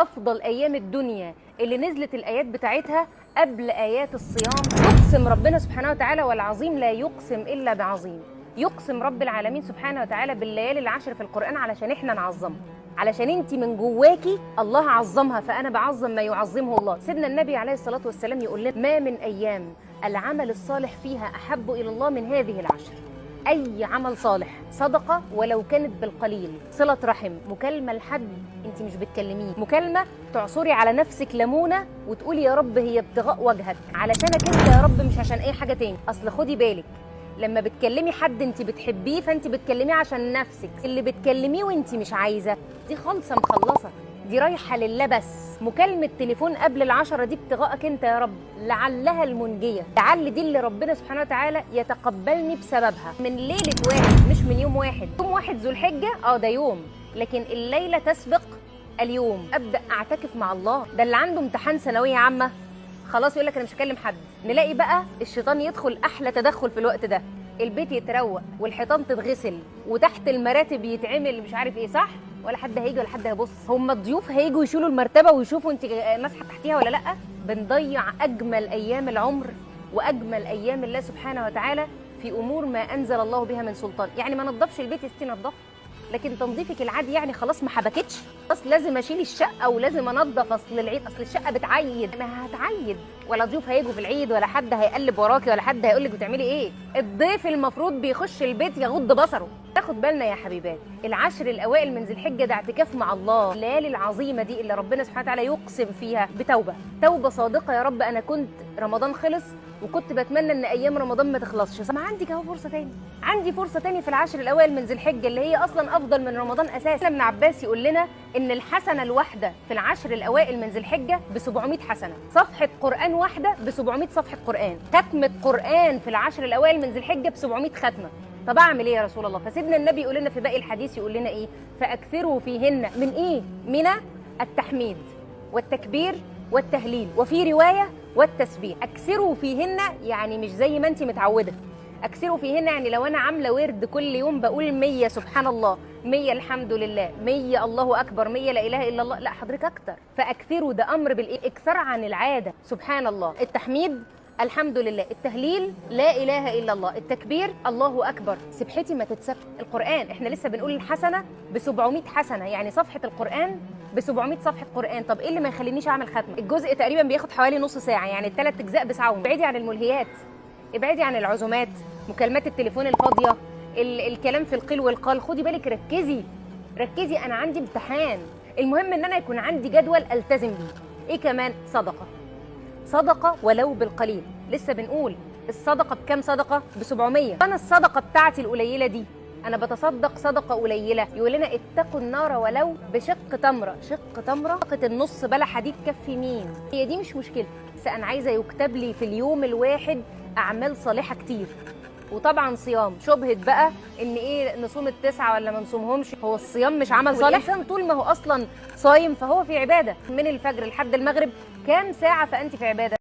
أفضل أيام الدنيا اللي نزلت الآيات بتاعتها قبل آيات الصيام. يقسم ربنا سبحانه وتعالى، والعظيم لا يقسم إلا بعظيم، يقسم رب العالمين سبحانه وتعالى بالليالي العشر في القرآن علشان إحنا نعظمها، علشان انت من جواكي الله عظمها، فأنا بعظم ما يعظمه الله. سيدنا النبي عليه الصلاة والسلام يقول لنا: ما من أيام العمل الصالح فيها أحب إلى الله من هذه العشر. أي عمل صالح، صدقة ولو كانت بالقليل، صلة رحم، مكالمة لحد انت مش بتكلميه، مكالمة تعصري على نفسك ليمونة وتقولي يا رب هي ابتغاء وجهك، علشانك انت يا رب مش عشان أي حاجة تاني. أصل خدي بالك، لما بتكلمي حد انت بتحبيه فانت بتكلميه عشان نفسك، اللي بتكلميه وانت مش عايزة دي خالصة مخلصة، دي رايحة لله بس. مكالمة تليفون قبل العشرة دي ابتغاءك انت يا رب، لعلها المنجية، لعل دي اللي ربنا سبحانه وتعالى يتقبلني بسببها. من ليلة واحد مش من يوم واحد، يوم واحد ذو الحجة ده يوم، لكن الليلة تسبق اليوم. أبدأ أعتكف مع الله. ده اللي عنده امتحان ثانوية عامة خلاص يقول لك أنا مش هكلم حد، نلاقي بقى الشيطان يدخل أحلى تدخل في الوقت ده، البيت يتروق والحيطان تتغسل وتحت المراتب يتعمل مش عارف ايه، صح؟ ولا حد هيجي ولا حد هيبص، هم الضيوف هيجوا يشيلوا المرتبة ويشوفوا انت ماسحه تحتيها ولا لا. بنضيع اجمل ايام العمر واجمل ايام الله سبحانه وتعالى في امور ما انزل الله بها من سلطان. يعني ما نضفش البيت يا ستي نضفه، لكن تنظيفك العادي يعني خلاص ما حبكتش، خلاص لازم اشيل الشقة ولازم انضف، اصل العيد، اصل الشقة بتعيد. ما هتعيد، ولا ضيوف هيجوا في العيد، ولا حد هيقلب وراكي، ولا حد هيقول لك بتعملي ايه. الضيف المفروض بيخش البيت يغض بصره. تاخد بالنا يا حبيبات، العشر الاوائل من ذي الحجة ده اعتكاف مع الله، الليالي العظيمة دي اللي ربنا سبحانه وتعالى يقسم فيها بتوبة، توبه صادقة. يا رب انا كنت رمضان خلص وكنت بتمنى ان ايام رمضان ما تخلصش، ما عندك اهو فرصة تاني، عندي فرصة تاني في العشر الاوائل من ذي الحجة اللي هي اصلا افضل من رمضان اساسا. ابن عباس يقول لنا ان الحسنة الواحدة في العشر الاوائل من ذي الحجة ب 700 حسنه، صفحة قران واحدة ب 700 صفحة قران، ختمه قران في العشر الاوائل من ذي الحجة ب 700 ختمه. طب اعمل ايه يا رسول الله؟ فسيدنا النبي يقول لنا في باقي الحديث، يقول لنا ايه؟ فاكثروا فيهن من ايه؟ من التحميد والتكبير والتهليل، وفي رواية والتسبيح. اكثروا فيهن يعني مش زي ما انت متعوده، اكثروا فيهن يعني لو انا عامله ورد كل يوم بقول 100 سبحان الله، 100 الحمد لله، 100 الله اكبر، 100 لا اله الا الله، لا حضرتك اكتر. فاكثروا ده امر بالايه؟ اكثر عن العادة. سبحان الله، التحميد الحمد لله، التهليل لا اله الا الله، التكبير الله اكبر. سبحتي ما تتسف. القران احنا لسه بنقول الحسنة ب 700 حسنه، يعني صفحة القران ب 700 صفحة قران. طب ايه اللي ما يخلينيش اعمل ختمه؟ الجزء تقريبا بياخد حوالي نص ساعة، يعني الثلاث اجزاء بساعة. ابعدي عن الملهيات، ابعدي عن العزومات، مكالمات التليفون الفاضيه، الكلام في القيل والقال. خدي بالك، ركزي ركزي، انا عندي امتحان، المهم ان انا يكون عندي جدول التزم بيه. ايه كمان؟ صدقه، صدقه ولو بالقليل. لسه بنقول الصدقة بكام صدقه؟ ب 700. انا الصدقة بتاعتي القليلة دي انا بتصدق صدقه قليله. يقول لنا اتقوا النار ولو بشق تمره، شق تمره طاقة النص بلحه دي تكفي مين؟ هي دي مش مشكلة، بس انا عايزه يكتب لي في اليوم الواحد اعمال صالحه كتير. وطبعا صيام، شبهه بقى ان ايه، نصوم التسعة ولا ما نصومهمش؟ هو الصيام مش عمل صالح؟ الانسان طول ما هو اصلا صايم فهو في عباده، من الفجر لحد المغرب كام ساعة فانت في عباده.